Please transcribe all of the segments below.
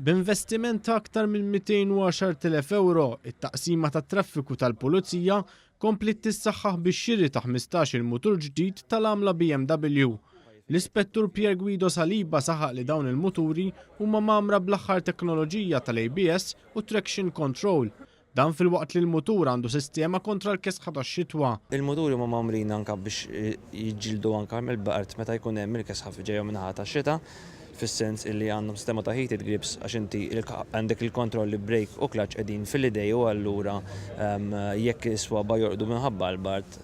B'investiment ta' aktar minn 210,000 ewro, it-Taqsima tat-Traffiku tal-Pulizija kompliet tissaħħaħ bix-xiri ta' 15-il mutur ġdid tal-għamla BMW. L-Ispettur Pier Guido Saliba saħaq li dawn il-muturi huma mgħammra bl-aħħar teknoloġija tal-ABS u traction control. Dan filwaqt li l-mutur għandu sistema kontra l-kesħa tax-xitwa. Il-muturi huma mgħammrin anke biex jiġġieldu anke mill-bard meta jkun hemm il-kesħa ġejja min-naħa tax-xita, fis-sens illi għandhom sistema ta' heated grips għax inti għandek il-kontroll li brake u clutch qegħdin fil-idej u allura jekk is-swaba' jorqdu minħabba l-bard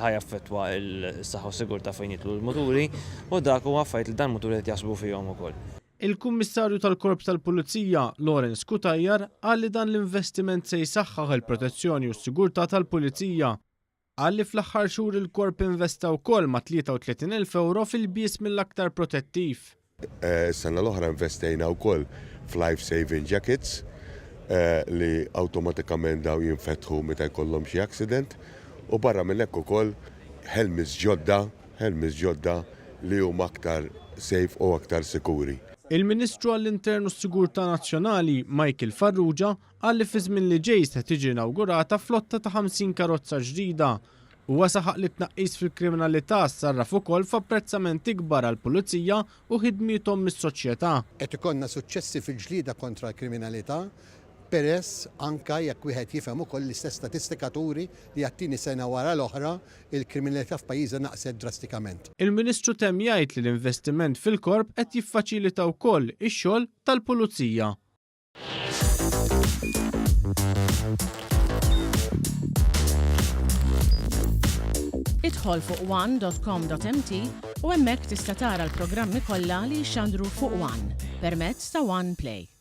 ħa jaffettwa s-saħħa u s-sigurtà fejn jidħlu l-muturi u dak huwa affarijiet li dan muturi qed jaħsbu fihom ukoll. Il-Kummissarju tal-Korp tal-Pulizija, Lawrence Cutajar, qal li dan l-investiment se jsaħħaħ il-protezzjoni u s-sigurtà tal-Pulizija. Qal li fl-aħħar xhur il-Korp investa wkoll ma' 33,000 ewro f'ilbies mill-aktar protettiv. Is-sena l-oħra investejna wkoll f'life saving jackets li awtomatikament dawn jinfetħu meta jkollhom xi accident u barra minn hekk ukoll helmets ġodda Helmets ġodda li huma aktar safe u aktar sikuri. Il-Ministru għall-Intern u s-Sigurtà Nazzjonali, Michael Farrugia, qal li fiż-żmien li ġej se tiġi inawgurata flotta ta' 50 karozza ġdida. Huwa saħaq li t-tnaqqis fil-kriminalità ssarraf ukoll f'apprezzament ikbar għall-Pulizija u ħidmiethom mis-soċjetà. Qed ikollna suċċessi fil-ġlieda kontra l-kriminalità peress anke jekk wieħed jifhem ukoll l-istess statistika turi li għat-tieni sena wara l-oħra il-kriminalità f'pajjiżna naqset drastikament. Il-Ministru temm jgħid li l-investiment fil-Korp qed jiffaċilita wkoll ix-xogħol tal-Pulizija. Idħol fuq one.com.mt u hemmhekk tista' tara l-programmi kollha li jixxandru fuq One permezz ta' One Play.